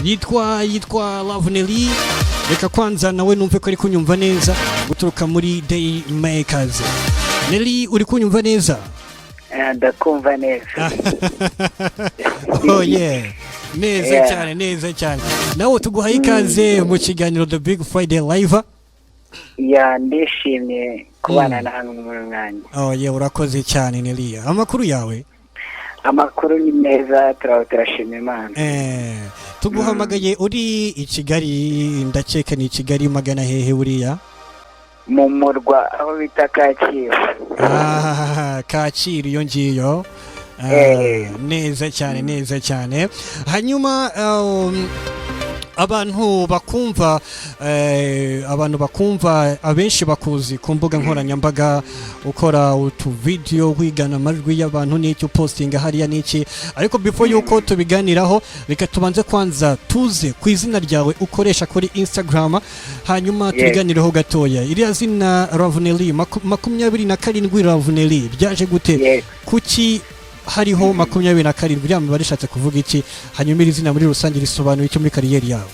Yitwa Love Nelly. Reka kwanza nawe numve ko ari kunyumva neza, guturuka muri Day Makers. Nelly, uri kunyumva neza? Ndakumva neza. Oh yeah, neza cyane, neza cyane. Nawe tuguhaye ikaze mu kiganiro The Big Friday Live. Yeah, ndishimye kubana namwe muri uyu mwanya. Oh yeah, urakoze cyane, Nelly. Amakuru yawe? Amakuru ni meza, turaba turashima Imana. Tuguhamagaye uri i Kigali, ndakeka ni i Kigali magana hehe buriya? Mu murwa, aho bita Kacyiru. Ah, Kacyiru iyo ngiyo. Ah, neza cyane, neza cyane. Hanyuma abantu bakumva abenshi bakuzi ku mbuga nkoranyambaga ukora utuvidiyo wigana amajwi y'abantu n'icyo upostinga hariya n'iki. Ariko before yuko tubiganiraho, reka tubanze kwanza tuze ku izina ryawe ukoresha kuri Instagram, hanyuma tubiganireho gatoya. Iriya zina Ravuneli 27 Ravuneli ryaje gute? Kuki hariho 27? Iriya mibare ishatse kuvuga iki? Hanyuma iri zina muri rusange risobanuye iki muri career yawe?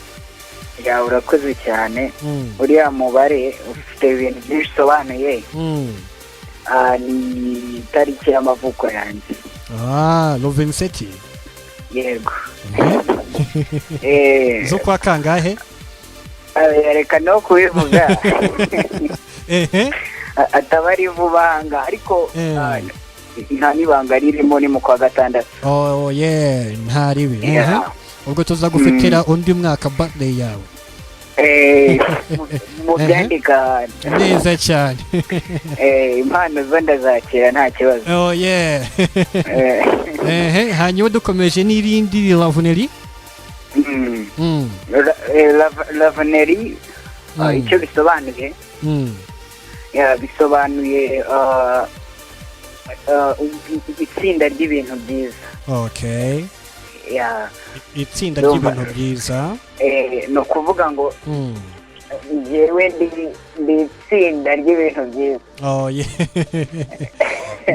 Yeah, urakoze cyane. Uriya mubare ufite ibintu byinshi usobanuye. Ah, ni itariki y'amavuko yanjye. Ah, le 27? Yego. Z'ukwa kangahe? Ah, reka no kubivuga. Ataba ari vuba aha, ariko ah, nta n'ibanga ririmo, ni mu kwa gatandatu. Oh yeah, nta ribi. Ubwo tuza gufitira undi mwaka birthday yawe. Mu byandika. Neza cyane. Impano zo ndazakira, nta kibazo. Oh yeah. Hanyuma dukomeje n'irindi Lavuneri. Lavaneri, icyo bisobanuye, yeah, bisobanuye itsinda ry'ibintu byiza. Yeah. Itsinda Ndumva. ry'ibintu byiza. Ni ukuvuga ngo njyewe ndi itsinda ry'ibintu byiza. Oh yeah,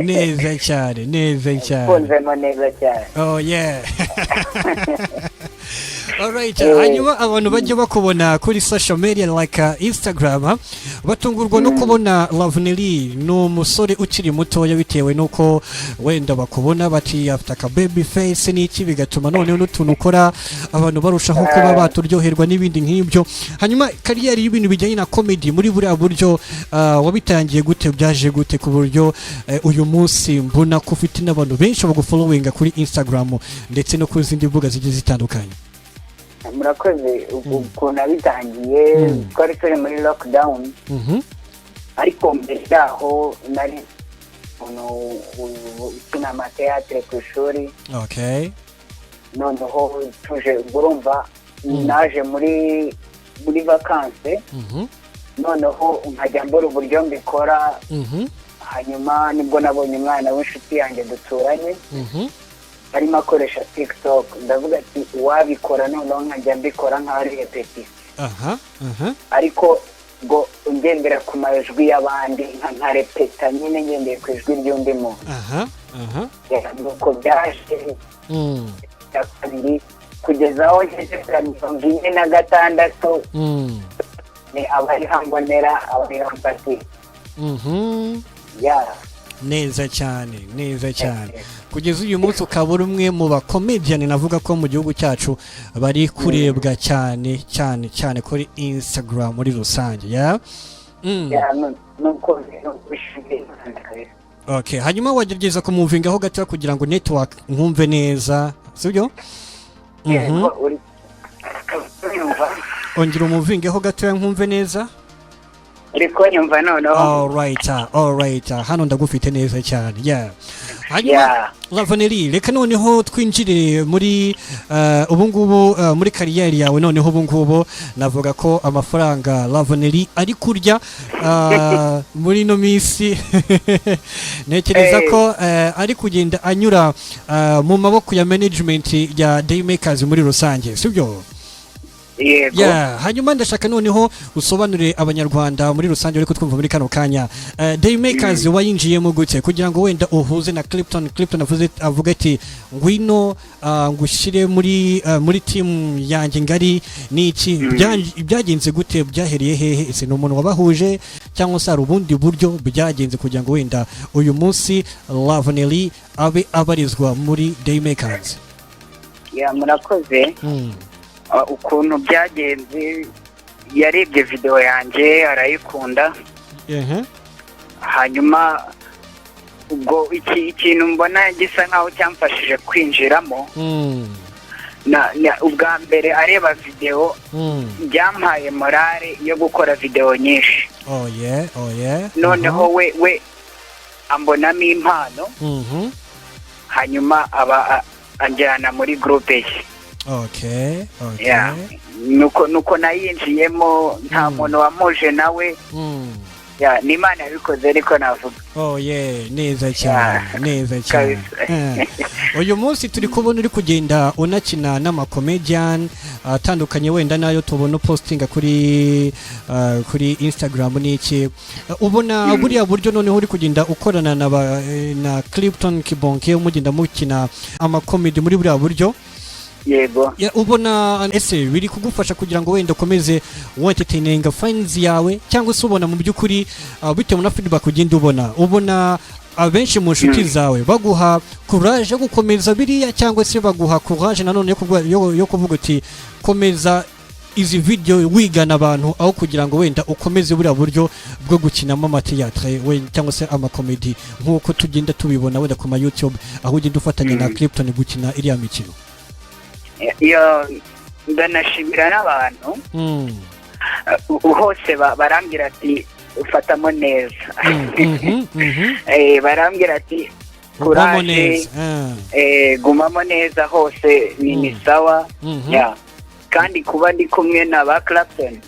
neza cyane, neza cyane. Kunzemo neza cyane. Oh yeah. Alright, hanyuma abantu bajya bakubona kuri social media like Instagram, batungurwa no kubona Lavneli ni umusore ukiri mutoya, bitewe nuko wenda bakubona bati afite aka baby face n'iki, bigatuma noneho n'utuntu ukora abantu barushaho kuba baturyoherwa n'ibindi nk'ibyo. Hanyuma career y'ibintu bijyanye na comedy muri buriya buryo, wabitangiye gute? Byaje gute ku buryo uyu munsi mbona ko ufite n'abantu benshi bagufollowinga kuri Instagram ndetse no ku zindi mbuga zigiye zitandukanye? Murakoze. Ukuntu nabitangiye, twari turi muri lockdown, ariko mbere yaho nari umuntu ukina amateatire ku ishuri. Noneho tuje, ubwo urumva naje muri vacances, noneho nkajya mbura uburyo mbikora. Hanyuma nibwo nabonye umwana w'inshuti yanjye duturanye arimo akoresha TikTok, ndavuga ati uwabikora noneho nkajya mbikora nk'aho ari répétition, aha aha ariko ngo ngendera ku majwi y'abandi, nka repeta nyine ngendeye ku ijwi ry'undi muntu. aha aha Nuko byaje ya kabiri kugeza aho ngeze kuri 46, ni abariho mbonera, abariho mfatira. Yeah. Neza cyane, neza cyane. Kugeza uyu munsi ukaba uri umwe mu bakomediyani navuga ko mu gihugu cyacu bari kurebwa cyane cyane cyane kuri Instagram muri rusange, yeah? Yeah, nuko bishimiye Imana kabisa. Okay, hanyuma wagerageza kumuvingaho gato kugira ngo network nkumve neza, sibyo? Yego, uri kunyumva? Ongera umuvingeho gatoya nkumve neza. Uri kunyumva noneho? Alright, alright, hano ndagufite neza cyane, yeah. Hanyuma Lavaneri, reka noneho twinjire muri ubu ngubu muri career yawe. Noneho ubu ngubu navuga ko amafaranga Lavaneri ari kurya muri ino minsi, ntekereza ko ari kugenda anyura mu maboko ya management ya Daymakers muri rusange, sibyo? Yego. Yeah, hanyuma ndashaka noneho usobanurire Abanyarwanda muri rusange bari kutwumva muri kano kanya, Daymakers wayinjiyemo gute kugira ngo wenda uhuze na Clapton? Clapton avuze, avuga ati: "Ngwino ngushyire muri team yanjye ngari." Niki byagenze gute? Byahereye hehe? Ese ni umuntu wabahuje cyangwa se hari ubundi buryo byagenze kugira ngo wenda uyu munsi Love abe abarizwa muri Daymakers? Ya, murakoze. Ukuntu byagenze, yarebye video yanjye arayikunda. Hanyuma ubwo ikintu mbona gisa nkaho cyamfashije kwinjiramo, ubwa mbere areba video, byampaye morale yo gukora video nyinshi. Oh yeah. Noneho we ambonamo impano, hanyuma aba anjyana muri groupe ye. Yeah. Nuko nayinjiyemo, nta muntu wamuje nawe. Yeah, ni Imana yabikoze, ariko navuga. Oh yeah, neza cyane, neza cyane. Kabisa. Uyu munsi turi kubona uri kugenda unakina n'amacomedian atandukanye, wenda nayo tubona postinga kuri Instagram n'iki. Ubona buriya buryo noneho uri kugenda ukorana na Clapton Kibonke, mugenda mukina amacomedy muri buriya buryo? Yego. Ya, ubona ese biri kugufasha kugira ngo wenda ukomeze wentertaininga fans yawe, cyangwa se ubona mu by'ukuri, bitewe na feedback ugenda ubona abenshi mu nshuti zawe baguha courage yo gukomeza biriya, cyangwa se baguha courage nanone yo kuvuga uti: "Komeza izi video wigana abantu, aho kugira ngo wenda ukomeze buriya buryo bwo gukinamo amathéâtre we cyangwa se amacomedy nk'uko tugenda tubibona wenda ku ma YouTube, aho ugenda ufatanya na Clapton gukina iriya mikino"? Iyo ndanashimira n'abantu hose barambwira ati: "Ufatamo neza." Barambwira ati: Gumamo "Courage." neza. Ah. Gumamo neza hose ni sawa. Yeah. Kandi kuba ndi kumwe na ba Clapton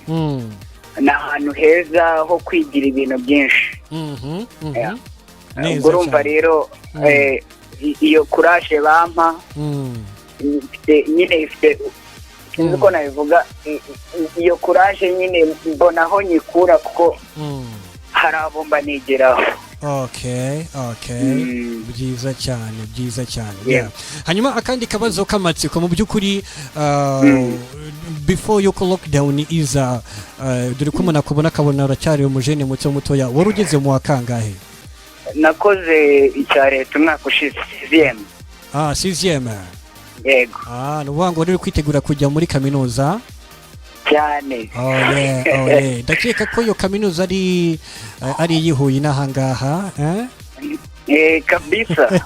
ni ahantu heza ho kwigira ibintu byinshi. Yeah. Neza Ubwo urumva cyane. rero, iyo courage bampa, ifite nyine, ifite, sinzi uko nabivuga, iyo courage nyine mbona aho nyikura kuko hari abo mba nigeraho. Okay. Byiza cyane, byiza cyane. Yeah. Yeah. Hanyuma akandi kabazo k'amatsiko mu by'ukuri, before yuko lockdown iza, dore ko umuntu akubona akabona uracyari umujene muto mutoya, wari ugeze mu wa kangahe? Nakoze icya leta umwaka ushize, sixième. Ah, sixième. Yego. Ah, ni ukuvuga ngo wari uri kwitegura kujya muri kaminuza? Cyane. Oh yeah. Ndakeka ko iyo kaminuza ari iy'i Huye n'ahangaha, eh? Eh, kabisa.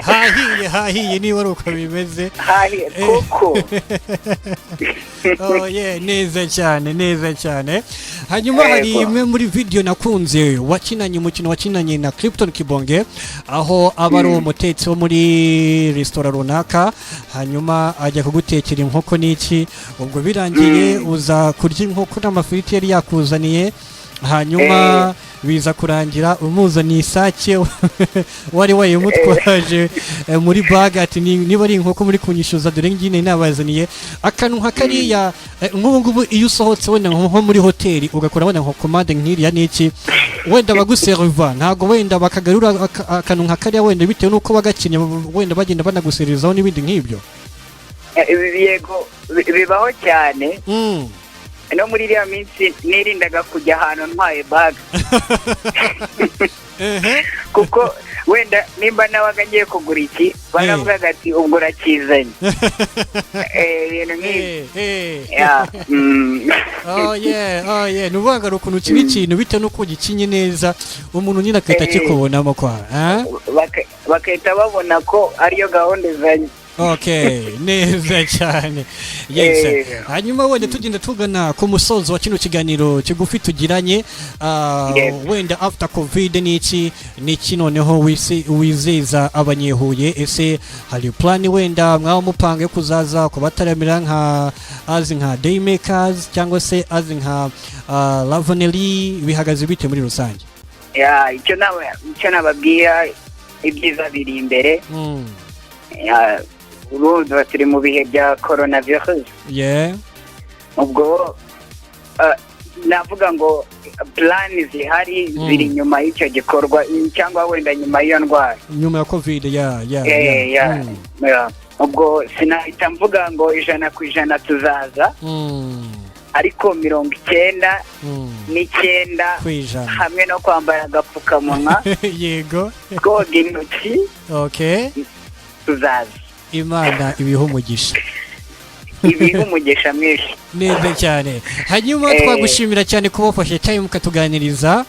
Hahiye, hahiye, niba ari uko bimeze. Hahi koko. Oh yeah, neza cyane, neza cyane. Hanyuma hari imwe muri video nakunze wakinanye, umukino wakinanye na Clapton Kibonge, aho aba ari umutetsi wo muri resitora runaka, hanyuma ajya kugutekera inkoko n'iki. Ubwo birangiye uza kurya inkoko n'amafiriti yari yakuzaniye, hanyuma biza kurangira umuzaniye isake wari wayimutwaje muri bag, ati: "Niba ari inkoko muri kunyishyuza, dore ngine nabazaniye." Akantu nka kariya, nk'ubu ngubu iyo usohotse wenda nko muri hoteli ugakora wenda nka commande nk'iriya n'iki, wenda baguseriva ntabwo wenda bakagarura akantu nka kariya, wenda bitewe n'uko bagakinnye, wenda bagenda banaguserizaho n'ibindi nk'ibyo? Yego, bibaho cyane. No muri iriya minsi nirindaga kujya ahantu ntwaye bag, kuko wenda nimba nabaga ngiye kugura iki, baravugaga ati: "Ubwo urakizanye." Ibintu nk'ibi. Yeah. Oh yeah, ni ukuvuga ngo hari ukuntu ukina ikintu, bitewe n'uko ugikinye neza, umuntu nyine agahita akikubonamo kwa, eh? Bagahita babona ko ariyo gahunda izanye. Okay, neza cyane, yes. Hanyuma wenda tugenda tugana ku musozo wa kino kiganiro kigufi tugiranye, wenda after COVID n'iki n'iki noneho wizeza Abanyehuye? Ese hari plan wenda mwaba mupanga yo kuzaza kubataramira nka azi nka Daymakers cyangwa se azi nka Lavanelli? Bihagaze bite muri rusange? Yeah, icyo nababwira, ibyiza biri imbere. Yeah, Urumva turi mu bihe bya coronavirus. Ubwo navuga ngo plan zihari ziri nyuma y'icyo gikorwa cyangwa wenda nyuma y'iyo ndwara. Nyuma ya COVID, ya. Ya. Ya. Ubwo sinahita mvuga ngo 100% tuzaza, ariko mirongo icyenda n'icyenda ku ijana hamwe no kwambara agapfukamunwa, koga intoki, tuzaza. Imana ibihe umugisha. Ibihe umugisha mwinshi. Neza cyane. Hanyuma twagushimira cyane kuba wafashe time ukatuganiriza.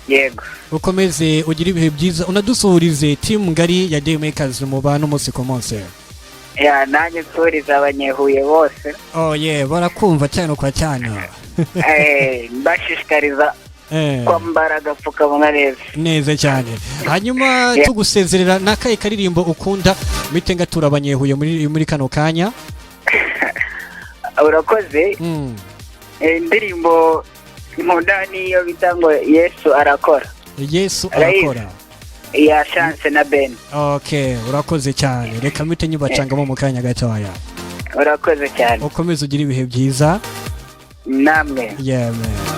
Yego. Ukomeze ugire ibihe byiza, unadusuhurize team ngari ya Daymakers mu bantu umunsi ku munsi. Ya, nanjye nsuriza Abanyehuye bose. Oh yeah, barakumva cyane kwa cyane. Mbashishikariza kwambara agapfukamunwa neza. Neza cyane. Hanyuma tugusezerera, n'akahe karirimbo ukunda mpite ngatura Abanyehuye muri kano kanya? Urakoze. Indirimbo nkunda niyo bita ngo "Yesu arakora". "Yesu Arayizi. arakora". Ya Chance na Ben. Okay, urakoze cyane. Reka mpite nyibacangamo mu kanya gatoya. Urakoze cyane. Ukomeze ugire ibihe byiza. Namwe. Yeah man.